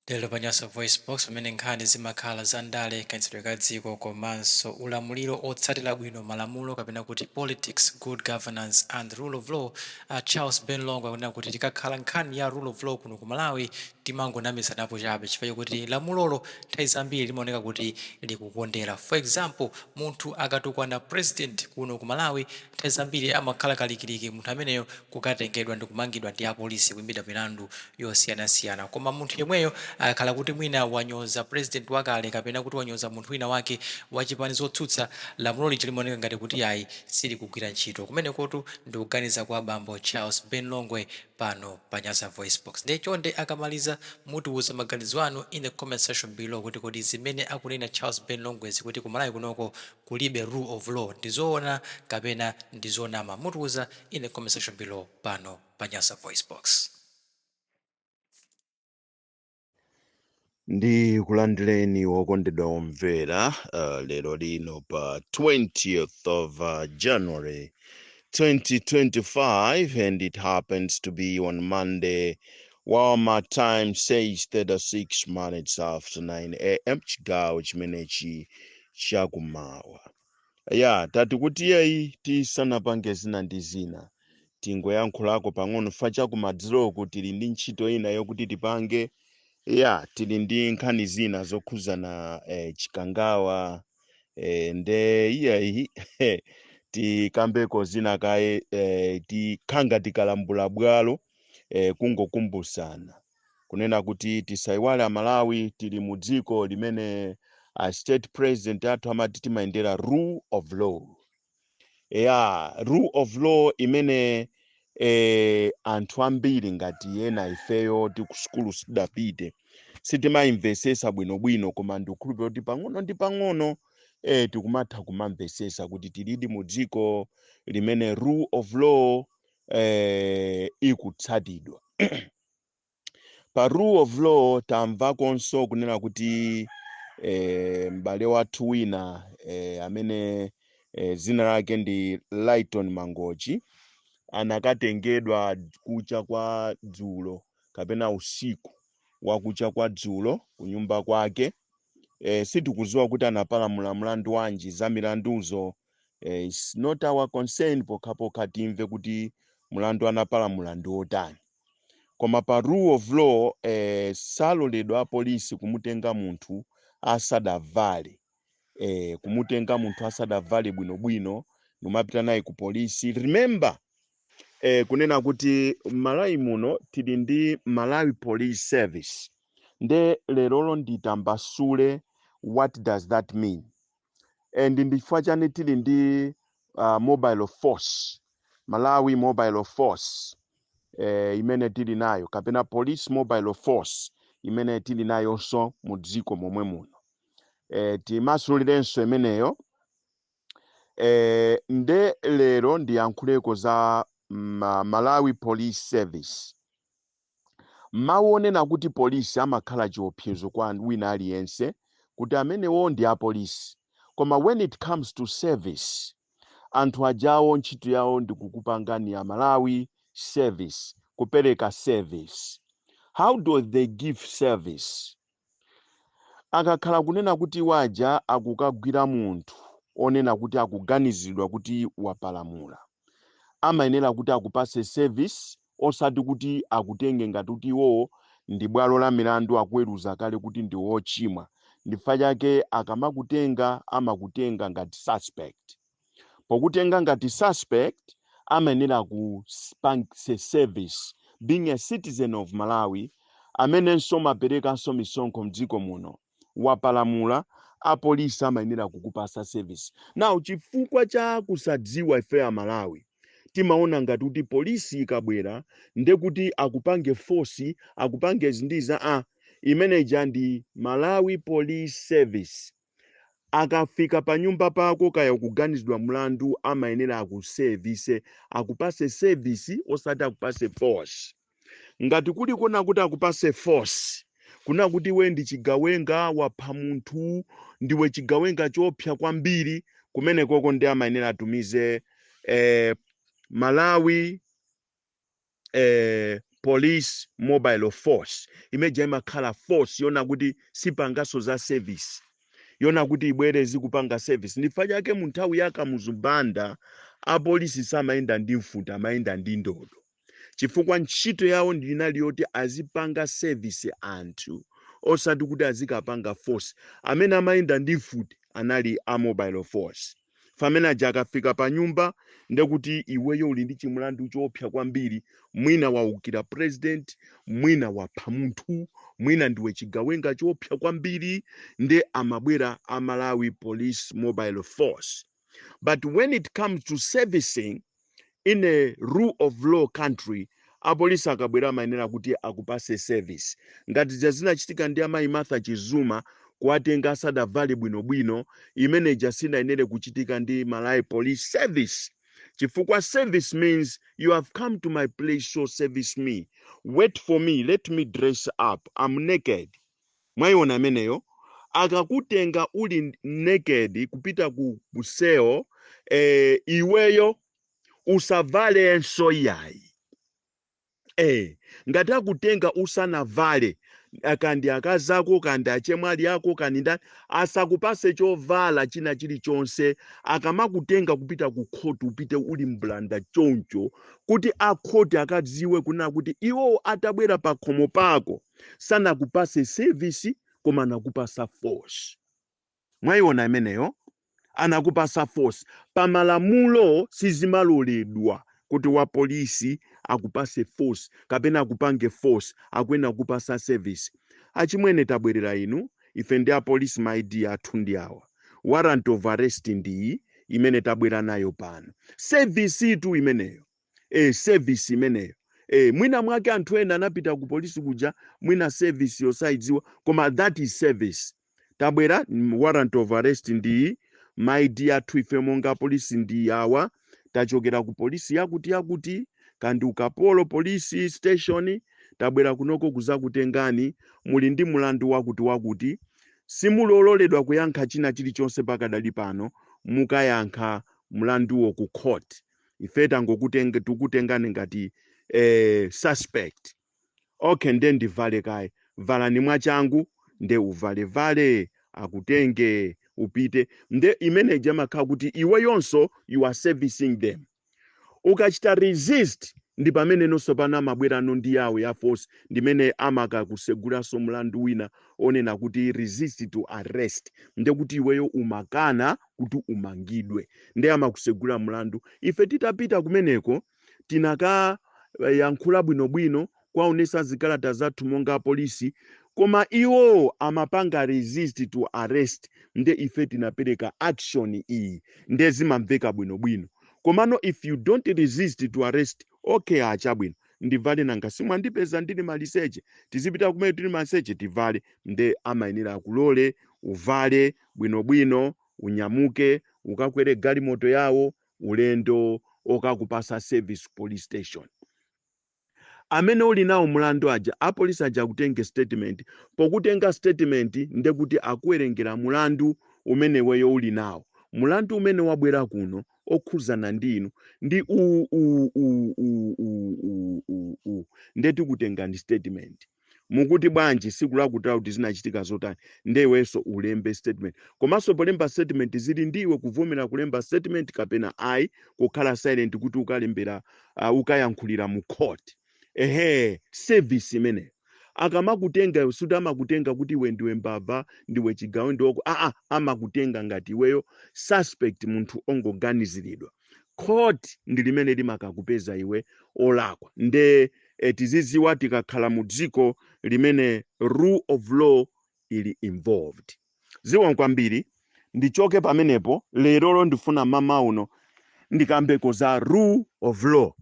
Lero pa Nyasa VoiceBox, pamene nkhani zimakhala za ndale, kayendetsedwe ka dziko komanso ulamuliro otsatira bwino malamulo kapena kuti politics, good governance and rule of law, Charles Ben Longwe akunena kuti tikakhala nkhani ya rule of law kuno ku Malawi timangonamizanapo chabe chifukwa chokuti lamulolo nthawi zambiri limaoneka kuti likukondera. For example, munthu akatukwana president kuno ku Malawi, nthawi zambiri amakhala kalikiliki munthu ameneyo kukatengedwa ndikumangidwa ndi apolisi, kuimbidwa milandu yosiyanasiyana. Koma munthu yemweyo akakhala kuti mwina wanyoza president wakale kapena kuti wanyoza munthu wina wake wachipani zotsutsa, lamulo lija limaoneka ngati kuti ayi, silikugwira ntchito. Kumenekotu ndikuganiza kwa bambo Charles Ben Longwe pano pa Nyasa VoiceBox. Ndiye chonde, akamaliza mutiuza maganizo anu in the comment section below kuti kodi zimene akunena Charles Ben Longwe zikuti ku Malawi kunoko kulibe rule of law ndizoona kapena ndizonama? Mutiuza in the comment section below pano pa Nyasa VoiceBox. Ndi kulandireni wokondedwa omvera lero lino pa 20th of January 2025, and it happens to be on Monday, while my time says 36 minutes after 9 a.m., chigawo chimenechi chakumawa. Ya, tati kuti yeyi, tisanapange zina ndi zina, tingoyankhulako pang'ono fa chakumadzuloku tili ndi ntchito ina yokuti tipange. Ya, tili ndi nkhani zina zokhuzana Chikangawa, nde iyayi, tikambeko zina kaye, tikhanga tikalambula bwalo, kungokumbusana kunena kuti tisayiwale Amalawi, tili mu dziko limene a state president athu amati timayendera rule of law. Ya, rule of law imene anthu ambiri ngati ena ifeyo tikusukulu sidapite, sitimayimvesesa bwinobwino, koma ndikukhulupirira kuti pang'ono ndi pang'ono tikumatha kumamvesesa kuti tilidi mu dziko limene rule of law ikutsatidwa. Pa rule of law tamvakonso kunena kuti m'bale wathu wina amene zina lake ndi Lighton Mangochi anakatengedwa kucha kwa dzulo kapena usiku wakucha kwa dzulo kunyumba kwake. Sitikudziwa kuti anapalamula mlandu wanji. Za milanduzo it's not our concern, pokhapokha timve kuti mlandu anapalamula ndi otani. Koma pa rule of law saloledwa apolisi kumutenga munthu asadavale, kumutenga munthu asadavale bwinobwino numapita naye ku polisi. Remember kunena kuti Malawi muno tili ndi Malawi Police Service. Nde lerolo nditambasule what does that mean and ndifukwa chani tili ndi mobile force, Malawi Mobile Force imene tili nayo, kapena Police Mobile Force imene tili nayonso mu dziko momwe muno. Timasulirenso imeneyo. Nde lero ndiyankhuleko za Malawi Police Service. Mawu onena kuti polisi amakhala chiopsezo kwa wina aliyense kuti amenewo ndi apolisi, koma when it comes to service, anthu ajawo ntchito yawo ndikukupangani a Malawi service, kupereka service. How do they give service? Akakhala kunena kuti waja akukagwira munthu onena kuti akuganiziridwa kuti wapalamula, amayenera kuti akupase service, osati kuti akutenge ngati kuti iwowo ndi bwalo la milandu, akuweruza kale kuti ndi wochimwa. Ndifukwa chake akamakutenga, amakutenga ngati suspect. Pokutenga ngati suspect, amayenera kupangise service. Being a citizen of Malawi amenenso maperekanso misonkho mdziko muno, wapalamula, apolisi amayenera kukupasa service. Now, chifukwa cha kusadziwa, ife a Malawi timaona ngati kuti polisi ikabwera ndekuti akupange force, akupange zindiza. A imeneja ndi Malawi Police Service. Akafika pa nyumba pako, kaya kuganizidwa mlandu, amayenera akusevise, akupase service, osati akupase force. Ngati kuli kona kuti akupase force, kuna kuti iwe ndi chigawenga, wapha munthu, ndiwe chigawenga chopsa kwambiri, kumenekoko ndi amayenera atumize Malawi. Police Mobile Force. Imeja imakhala force yona kuti sipangaso za service, yona kuti ibwere zikupanga service. Ndifukwa chake mu nthawi ya Kamuzu Banda apolisi samayenda ndi mfuti, amayenda ndi ndodo, chifukwa ntchito yawo ndinali yoti azipanga service anthu, osati kuti azikapanga force. Amene amayenda ndi mfuti anali a Mobile Force. Famene aja akafika pa nyumba, ndekuti iweyo uli ndi chimulandu choopsa kwambiri, mwina waukira president, mwina wapha munthu, mwina ndiwe chigawenga choopsa kwambiri, nde amabwera a Malawi Police Mobile Force. But when it comes to servicing in a rule of law country, apolisi akabwera amayenera kuti akupase service, ngati zinachitika ndi amayi Martha Chizuma, kuwatenga asadavale bwinobwino. Imeneja sinayenere kuchitika ndi Malawi Police Service, chifukwa service means you have come to my place, so service me. Wait for me, let me dress up, I'm naked. Mwayiona ameneyo? Akakutenga uli naked kupita ku cell, iweyo usavalenso yayi. Ngati akutenga usanavale, kandi akazako, kandi achemwali ako, kandi ndani, asakupase chovala china chilichonse. Akamakutenga kupita ku khoti, upite uli mblanda choncho, kuti akhoti akadziwe kunena kuti iwo atabwera pa khomo pako sanakupase service, koma anakupasa force. Mwayiona imeneyo? Anakupasa force. Pamalamulo sizimaloledwa kuti wa polisi akupase force kapena akupange force, akuyenera kupasa service. "Achimwene, tabwerera inu, ife ndi apolisi, ma ID athu ndi awa, warrant of arrest ndiyi imene tabwera nayo pano." Service itu imeneyo. Service imeneyo. Mwina mwake anthu ena anapita ku polisi kuja, mwina service yosayidziwa, koma that is service. "Tabwera, warrant of arrest ndiyi, ma ID athu ife monga polisi ndi awa, tachokera ku polisi yakuti yakuti, kandi ukapolo police station, tabwera kunoko kuzakutengani, muli ndi mulandu wakuti wakuti. Simulololedwa kuyankha china chilichonse pakadali pano, mukayankha mlanduwo ku court. Ife tangokutenga, tikutengani ngati suspect." "Okay, nde ndivale kaye." "Valani mwachangu." Nde uvalevale, akutenge, upite. Nde imeneja makhala kuti iwe yonso you are servicing them. Ukachita resist, ndi pamene nonso pano amabwerano ndi yawo ya force, ndimene amakakusegulanso mlandu wina onena kuti resist to arrest. Nde kuti iweyo umakana kuti umangidwe, nde amakusegula mlandu. Ife titapita kumeneko, tinaka yankhula bwinobwino, kwaonesa zikalata zathu monga apolisi, koma iwo amapanga resist to arrest, nde ife tinapereka action iyi. Nde zimamveka bwinobwino. Komano if you don't resist to arrest, "Okay, achabwino, ndivale, nanga simwandipeza ndili maliseche, tizipita kumene tili maliseche, tivale." Nde amayenera akulole uvale bwinobwino, unyamuke, ukakwere galimoto yawo, ulendo okakupasa service police station. Amene uli nawo mulandu aja, apolisi aja akutenge statement. Pokutenga statement, ndekuti akuwerengera mulandu umene iweyo uli nawo. Mulandu umene wabwera kuno okhuzana ndi inu ndi u u u u u u u u. Ndeti kutengani statement, mukuti bwanji, siku lakuti kuti zinachitika zotani? Ndewenso ulembe statement. Komanso polemba statement, zili ndiwe kuvomera kulemba statement kapena ayi, kukhala silent kuti ukalembera, ukayankhulira mu court. Ehe, service imeneyo. Akamakutenga iwe, suti amakutenga kuti iwe ndiwe mbava, ndiwe chigawe, ndiwoko aa, amakutenga ngati iweyo suspect, munthu ongoganiziridwa. Court ndi limene limakakupeza iwe olakwa. Nde tiziziwa tikakhala mu dziko limene rule of law ili involved. Ziwa kwambiri. Ndichoke pamenepo. Lerolo ndifuna mama uno ndikambeko za rule of law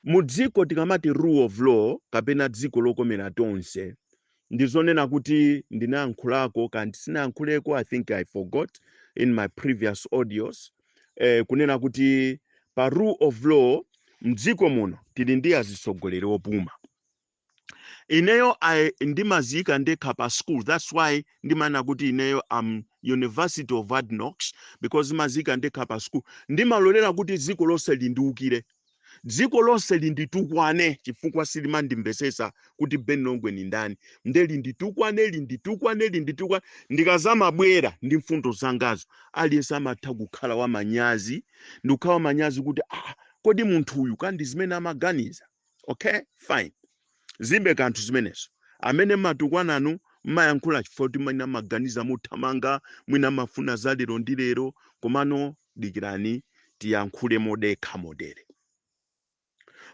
mu dziko. Tikamati rule of law kapena dziko lokomera tonse, ndizonena kuti ndinayankhulako kandi sinayankhuleko, I think I forgot in my previous audios, kunena kuti pa rule of law mdziko muno tili ndi azitsogoleri opuma. Ineyo ndimaziyika ndekha pa school. That's why ndimanena kuti ineyo am University of Hard Knocks, because ndimaziyika ndekha pa school. Ndimalolera kuti dziko lonse lindiukire. Dziko lonse linditukwane chifukwa silimandimvesesa kuti Ben Longwe ni ndani. Nde linditukwane, linditukwane, linditukwane. Ndikazamabwera ndi mfundo zangazo, aliyense amatha kukhala wamanyazi, ndikukhala wamanyazi kuti, "Ah, kodi munthu uyu kandi zimene amaganiza?" Okay, fine, zibe kanthu zimenezo. Amene mmatukwananu mmayankhula chifukwa kuti mwina maganiza muthamanga, mwina mafuna za lero ndi lero. Komano dikirani tiyankhule modekha modere.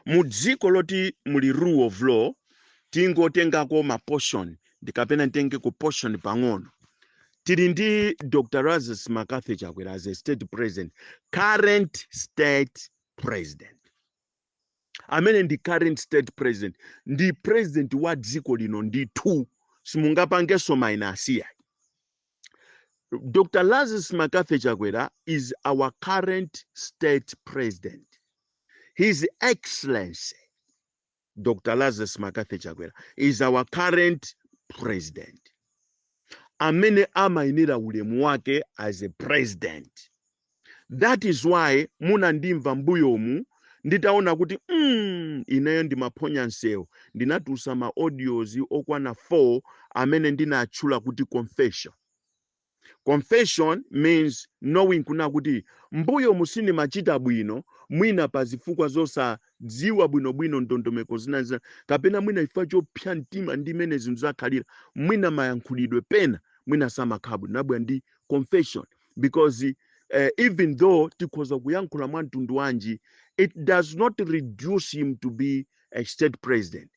Mu dziko loti muli rule of law, tingotengako ma portion, ndikapena nditengeko portion pang'ono. Tili ndi Dr Lazarus McCarthy Chakwera as a state president, current state president. Amene ndi current state president, ndi president wa dziko lino ndithu, simungapangenso minus iya. Dr Lazarus McCarthy Chakwera is our current state president. His Excellency Dr Lazarus McCarthy Chakwera is our current president, amene amayenera ulemu wake as a president. That is why munandimva mbuyomu nditaona kuti ineyo ndimaphonya msewu, ndinatulutsa ma audios okwana 4 amene ndinatchula kuti confession. Confession means knowing kuna kuti mbuyo musindimachita bwino, mwina pa zifukwa zosadziwa bwinobwino ndondomeko zina, kapena mwina chifukwa chopsa mtima ndi mmene zinthu zakhalira, mwina mayankhulidwe pena mwina samakhala bwino. Nabwera ndi confession because even though tikhoza kuyankhula mwa mtundu wanji, it does not reduce him to be a state president.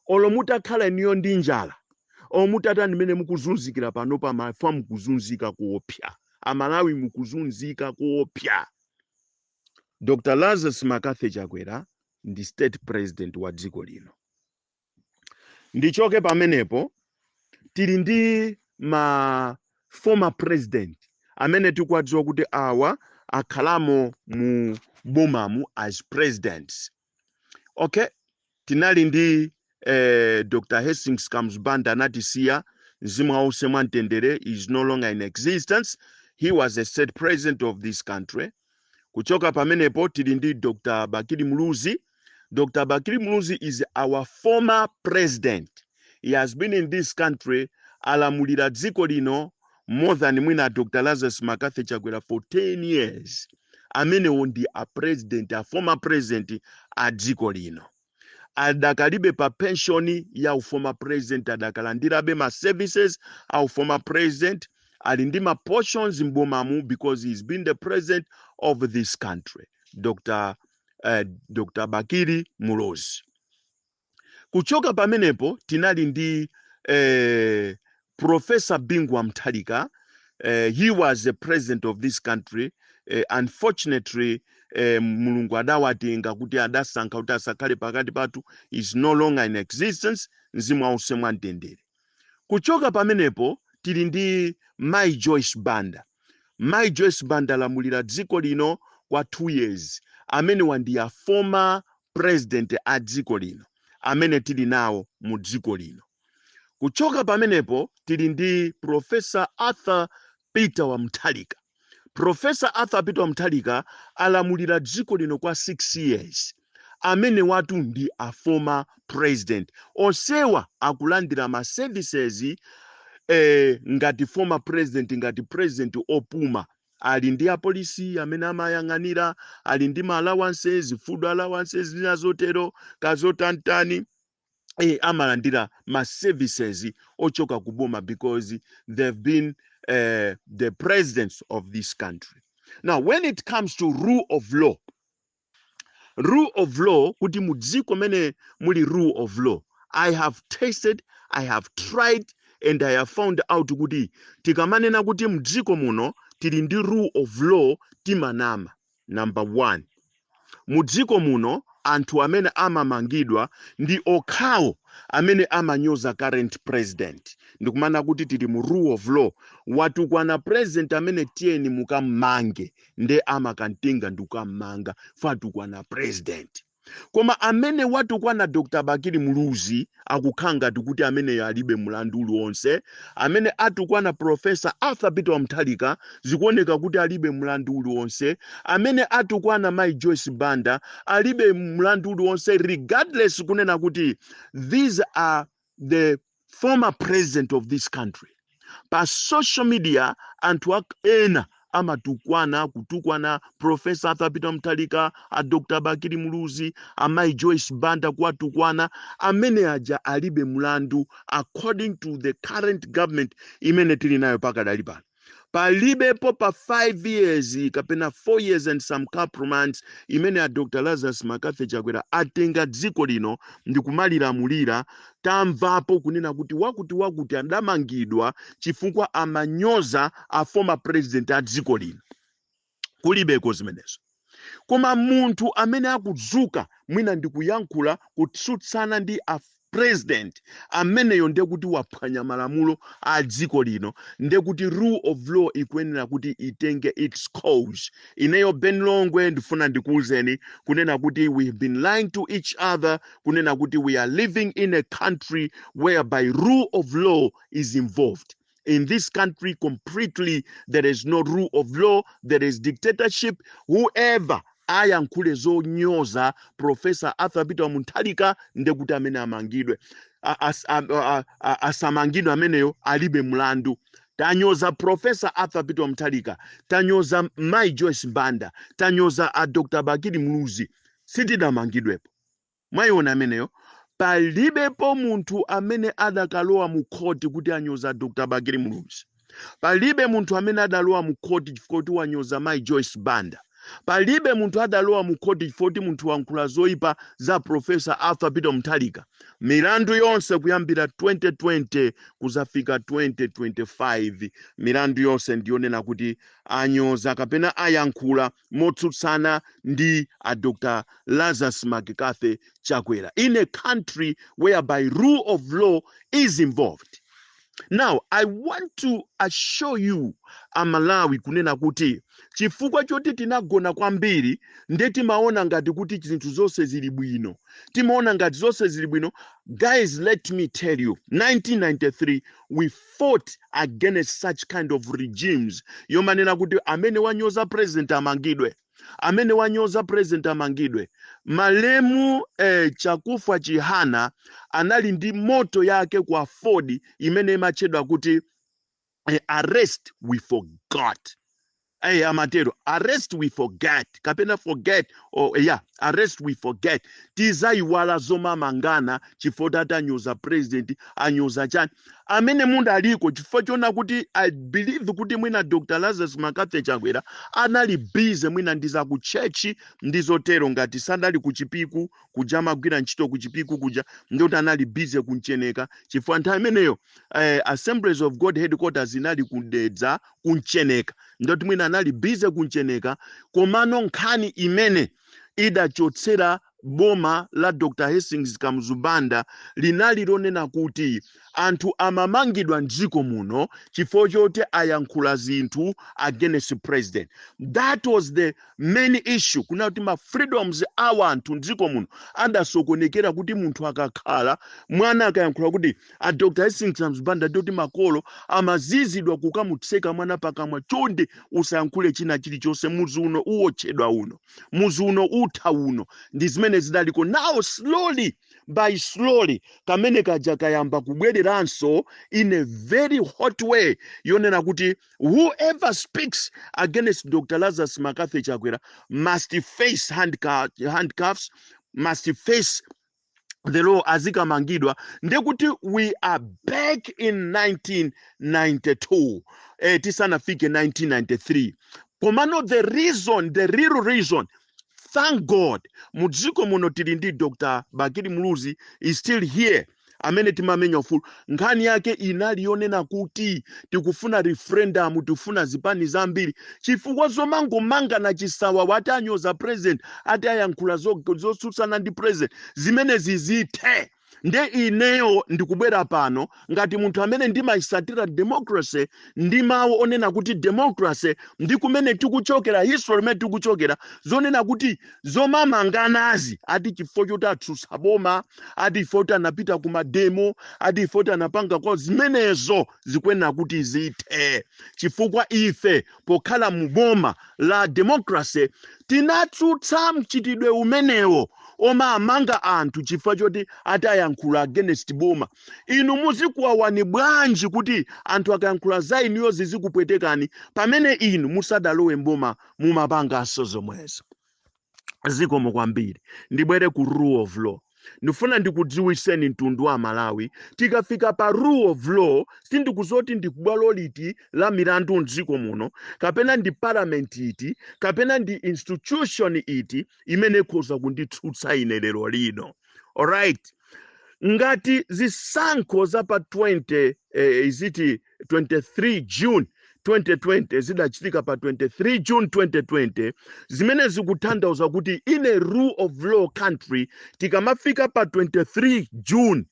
Olo mutakhala niyo ndi njala, olo mutatani, mmene mukuzunzikira pano pamafa, mukuzunzika kuopsa. Amalawi mukuzunzika kuopsa. Dr Lazarus McCarthy Chakwera ndi state president wa dziko lino. Ndichoke pamenepo, tili ndi ma former president amene tikuwadziwa kuti awa akhalamo mu bomamu as presidents. Okay, tinali ndi Dr Hastings Kamuzu Banda, anatisiya, mzimu wause mwamtendere, is no longer in existence. He was a state president of this country. Kuchoka pamenepo tili ndi Dr Bakili Muluzi. Dr Bakili Muluzi is our former president. He has been in this country, alamulira dziko lino more than mwina Dr Lazarus McCarthy Chakwera for 10 years. Amenewo ndi a president, a former president a dziko lino. Adakalibe pa pension ya former president, adakalandirabe ma services a former president, ali ndi ma portions mbomamu because he's been the president of this country, Dr Bakili Muluzi. Kuchoka pamenepo tinali ndi Professor Bingu wa Mutharika. He was the president of this country. Unfortunately, Mulungu adawatenga kuti adasankha kuti asakhale pakati pathu, is no longer in existence, mzimu wause mwamtendere. Kuchoka pamenepo tili ndi Mai Joyce Banda. Mai Joyce Banda alamulira dziko lino kwa 2 years. Amene ndi a former president a dziko lino amene tili nawo mu dziko lino. Kuchoka pamenepo tili ndi Professor Arthur Peter wa Mutharika. Professor Arthur Peter wa Mutharika alamulira dziko lino kwa 6 years. Amene watu ndi a former president. Onsewa akulandira ma services ngati former president, ngati president opuma. Ali ndi apolisi amene amayang'anira, ali ndi ma allowances, food allowances, zina zotero, kazotantani, amalandira ma services ochoka kuboma because they've been the presidents of this country. Now, when it comes to rule of law, rule of law, kuti mu dziko mene muli rule of law, I have tasted, I have tried and I have found out kuti tikamanena kuti mdziko muno tili ndi rule of law, timanama. Number one, mu dziko muno anthu amene amamangidwa ndi okhawo amene amanyoza current president. Ndikumana kuti tili mu rule of law, watukwana president amene, tiyeni mukammange, nde amakantenga ndikukammanga fatukwana president. Koma amene watukwana Dr Bakili Muluzi akukhala ngati kuti ameneyo alibe mlandu uliwonse. Amene atukwana Professor Arthur Peter Mutharika zikuoneka kuti alibe mlandu uliwonse. Amene atukwana Mai Joyce Banda alibe mlandu uliwonse, regardless kunena kuti these are the former president of this country. Pa social media anthu ena amatukwana, kutukwana Professor Arthur Peter Mutharika, a Dr Bakili Muluzi, amayi Joyce Banda, kuwatukwana. Amene aja alibe mlandu according to the current government imene tili nayo pakadali pano. Palibepo pa 5 years kapena 4 years and some couple months imene a Dr Lazarus McCarthy Chakwera atenga dziko lino ndi kumalilamulira, tamvapo kunena kuti wakuti wakuti adamangidwa chifukwa amanyoza a former president a dziko lino. Kulibeko zimenezo. Koma munthu amene akudzuka mwina ndikuyankhula kutsutsana ndi a president ameneyo, ndekuti waphwanya malamulo a dziko lino, ndekuti rule of law ikuyenera kuti itenge its course. Ineyo Ben Longwe ndifuna ndikuwuzeni kunena kuti we have been lying to each other kunena kuti we are living in a country whereby rule of law is involved. In this country completely there is no rule of law, there is dictatorship. Whoever ayankhule zonyoza Professor Arthur Peter Mutharika, ndekuti amene amangidwe. Asamangidwe, ameneyo alibe mlandu. Tanyoza Professor Arthur Peter Mutharika, tanyoza Mai Joyce Banda, tanyoza a Dr Bakili Muluzi, sitidamangidwepo. Mwayiona ameneyo? Palibepo munthu amene adakalowa mu khoti kuti anyoza Dr Bakili Muluzi. Palibe munthu amene adalowa mu khoti chifukwa kuti wanyoza Mai Joyce Banda. Palibe munthu adalowa mu khoti chifukwa kuti munthu wankhula zoyipa za Professor Arthur Peter Mutharika. Milandu yonse kuyambira 2020 kuzafika 2025, milandu yonse ndiyonena kuti anyoza kapena ayankhula motsutsana ndi a Dr Lazarus McCarthy Chakwera, in a country whereby rule of law is involved. Now I want to assure you Amalawi kunena kuti chifukwa choti tinagona kwambiri, nde timaona ngati kuti zinthu zonse zili bwino, timaona ngati zonse zili bwino. Guys, let me tell you, 1993 we fought against such kind of regimes yomanena kuti amene wanyoza president amangidwe, amene wanyoza president amangidwe. Malemu Chakufwa Chihana anali ndi motto yake ku AFORD imene imatchedwa kuti "Arrest we forgot." Amatero, "Arrest we forget" kapena "forget" or yeah, "Arrest we forget." Tizayiwala zomamangana chifukwa atanyoza president, anyoza chani. Amene mundaliko chifukwa chona kuti I believe kuti mwina Dr Lazarus McCarthy Chakwera anali busy mwina ndi za ku church ndi zotero, ngati sanali ku Chipiku kuja, amagwira ntchito ku Chipiku kuja, ndikuti anali busy kuncheneka, chifukwa nthawi imeneyo Assemblies of God headquarters inali kudedza kuncheneka, ndoti mwina anali busy kuncheneka. Komano nkhani imene idachotsera boma la Dr Hastings Kamuzu Banda linali lonena kuti anthu amamangidwa mdziko muno chifukwa choti ayankhula zinthu against president. That was the main issue, kuna kuti ma freedoms awa anthu mdziko muno adasokonekera, kuti munthu akakhala mwana akayankhula kuti a Dr Hastings Kamuzu Banda, ndikuti makolo amazizidwa kukamutseka mwana pakamwa: "Chonde usayankhule china chilichonse, muzi uno uwotchedwa uno, muzi uno utha uno." Ndi zimene zidaliko. Now slowly by slowly kamene kaja kayamba kubwereranso in a very hot way, yonena kuti whoever speaks against Dr Lazarus McCarthy Chakwera must face handcuffs, must face the law, azikamangidwa. Ndekuti we are back in 1992, tisanafike 1993. Komano the reason, the real reason, thank God mudziko muno tili ndi Dr Bakili Muluzi is still here, amene timamenya ufulu. Nkhani yake inali yonena kuti tikufuna referendum, tikufuna zipani zambiri, chifukwa zomangomangana chisawa, wati anyoza president, ati ayankhula zotsutsana ndi president, zimene zizithe. Nde ineyo ndikubwera pano ngati munthu amene ndimayisatira democracy ndi mawu onena kuti democracy ndi kumene tikuchokera, history imene tikuchokera, zonena kuti zomamanganazi, ati chifukwa choti atsutsa boma, ati chifukwa choti anapita ku mademo, ati chifukwa choti anapanga kwa zimenezo, zikuyenera kuti zithe, chifukwa ife pokhala mu boma la democracy tinatsutsa mchitidwe umenewo omamanga anthu chifukwa choti ati ayankhula against boma. Inu muzikuwawani bwanji kuti anthu akayankhula za inuyo zizikupwetekani, pamene inu musadalowe mboma mumapanganso zomwezo? Zikomo kwambiri. Ndibwere ku rule of law. Ndifuna ndikudziwiseni mtundu wa Malawi, tikafika pa rule of law, sindikuzoti ndi bwalo liti la milandu mdziko muno, kapena ndi parliament iti, kapena ndi institution iti imene ikhoza kunditsutsa ine lero lino. Alright, ngati zisankho za pa 20 iziti 23 June 2020 zidachitika pa 23 June 2020, zimene zikutanthauza kuti in a rule of law country, tikamafika pa 23 June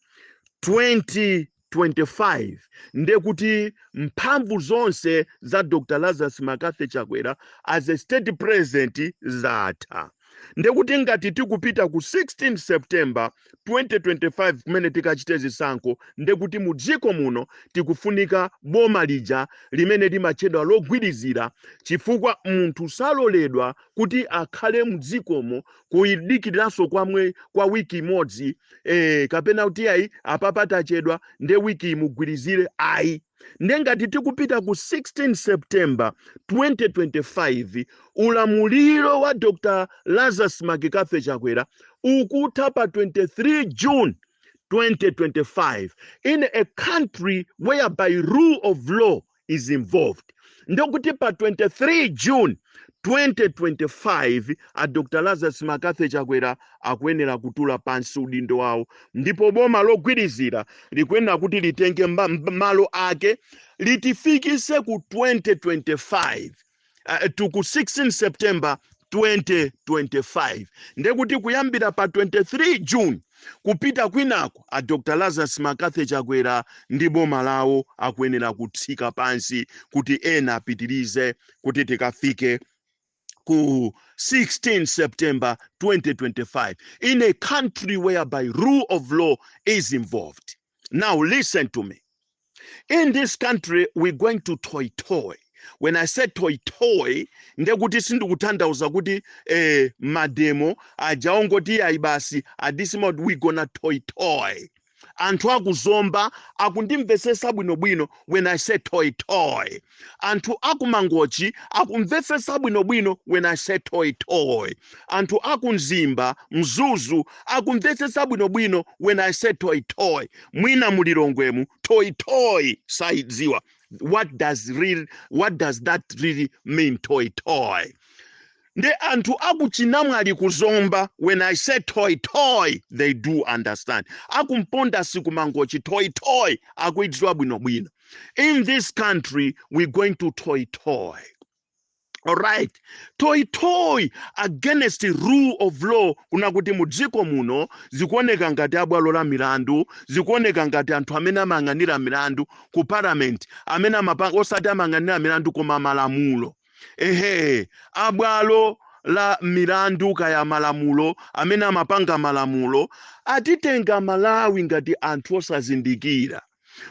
2025, ndekuti mphamvu zonse za Dr Lazarus McCarthy Chakwera as a state president zatha. Ndekuti ngati tikupita ku 16 September 2025 kumene tikachite zisankho, ndekuti mu dziko muno tikufunika boma lija limene limatchedwa logwirizira, chifukwa munthu saloledwa kuti akhale mdzikomo kuyidikiriranso kwa wiki imodzi, kapena kuti ayi, apapa tachedwa, nde wiki imugwirizire, ayi. Nde ngati tikupita ku 16 September 2025, ulamuliro wa Dr Lazarus McCarthy Chakwera ukutha pa 23 June 2025 in a country whereby rule of law is involved, ndekuti pa 23 June 2025 a Dr Lazarus McCarthy Chakwera akuyenera kutula pansi udindo wawo, ndipo boma logwirizira likuyenera kuti litenge malo ake, litifikise ku 2025, to ku 16 September 2025. Ndekuti kuyambira pa 23 June kupita kwinako, a Dr Lazarus McCarthy Chakwera ndi boma lawo akuyenera kutsika pansi kuti ena apitirize kuti tikafike ku 16 September 2025 in a country whereby rule of law is involved. Now listen to me. In this country we're going to toy toy. When I say toy toy, ndekuti sindikutanthauza kuti mademo aja ongoti ayi basi adisima. We gonna toy toy. Anthu akuzomba akundimvesesa bwinobwino when I say toy toy. Anthu akumangochi akumvesesa bwinobwino when I say toy toy. Anthu akumzimba, Mzuzu akumvesesa bwinobwino when I say toy toy. Mwina mulilongwemu toy toy saidziwa. What does that really mean, toy toy? Ndi anthu akuchinamwali, kuzomba, when I say toy toy they do understand. Akumponda sikumangochi, toy toy akuidziwa bwinobwino. In this country we're going to toy toy. Alright, toy toy against the rule of law, kuna kuti mudziko muno zikuoneka ngati abwalo la milandu, zikuoneka ngati anthu amene amayang'anira milandu ku parliament, amene amapanga, osati amayang'anira milandu koma malamulo, ehe, abwalo la milandu kaya malamulo, amene amapanga malamulo, atitenga Malawi ngati anthu osazindikira,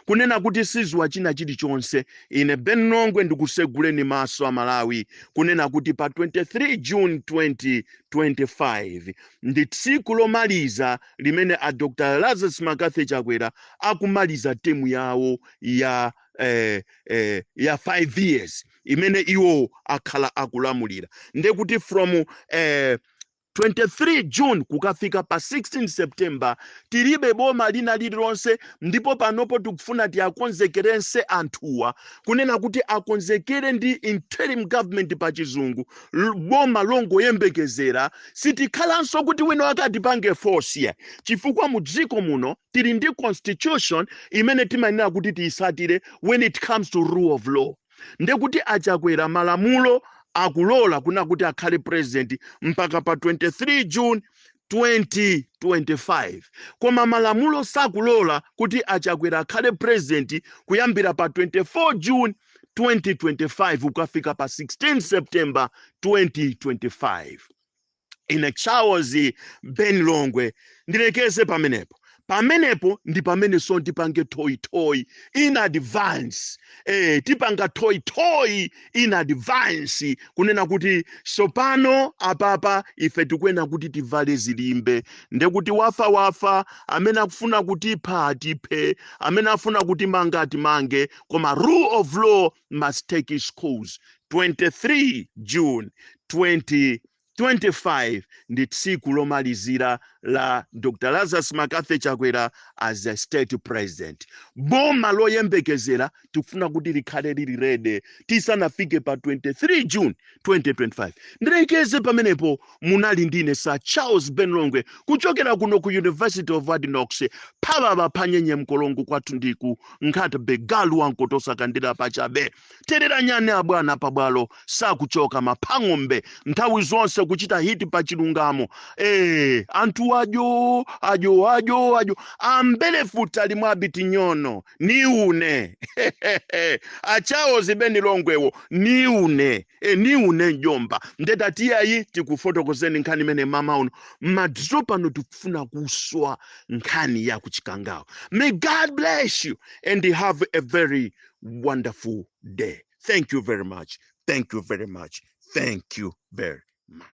kunena kuti siziwa china chilichonse. Ine Ben Longwe ndikuseguleni maso a Malawi kunena kuti pa 23 June 2025 ndi tsiku lomaliza limene a Dr Lazarus McCarthy Chakwera akumaliza term yawo ya 5 years imene iwo akhala akulamulira. Ndekuti from 23 June kukafika pa 16 September tilibe boma lina lililonse. Ndipo panopo tikufuna tiakonzekerense anthuwa, kunena kuti akonzekere ndi interim government pa Chizungu, boma longoyembekezera. Sitikhalanso kuti wina wake atipange force ya, chifukwa mu dziko muno tili ndi constitution imene timayenera kuti tiyisatire when it comes to rule of law. Ndekuti achakwera malamulo akulola kuna kuti akhale president mpaka pa 23 June. 2025, koma malamulo sakulola kuti aChakwera akhale president kuyambira pa 24 June 2025 kukafika pa 16 September 2025. Ine Charles Ben Longwe ndilekeze pamenepo. Pamenepo ndi pamene so tipange toyitoyi in advance, tipanga toyitoyi in advance kunena kuti sopano apapa ife tikuyenera kuti tivale zilimbe, ndekuti wafa wafa, amene akufuna kutipha atiphe, amene afuna kutimanga atimange, koma rule of law must take its course. 23 June 2025 ndi tsiku lomalizira la Dr Lazarus McCarthy Chakwera as a state president. Boma loyembekezera tikufuna kuti likhale lili ready tisanafike pa 23 June 2025. Ndilekeze pamenepo. Munali ndine Sir Charles Ben Longwe kuchokera kuno ku University of Hard Knocks, phababa phanyenye mkolongo kwathu ndiku Nkhata galu wankotosa kandira pachabe terera nyani abwana pabwalo sakuchoka maphang'ombe nthawi zonse kuchita hit pa chilungamo. Anthu adyo adyo adyo adyo ambele futali mwabiti nyono niune achawo zibeni longwewo niune niune njomba ndetatiyayi tikufotokozeni nkhani imene mama uno madzulo pano tikufuna kuswa nkhani ya kuchikangawa. May God bless you and have a very wonderful day. Thank you very much. Thank you very much. Thank you very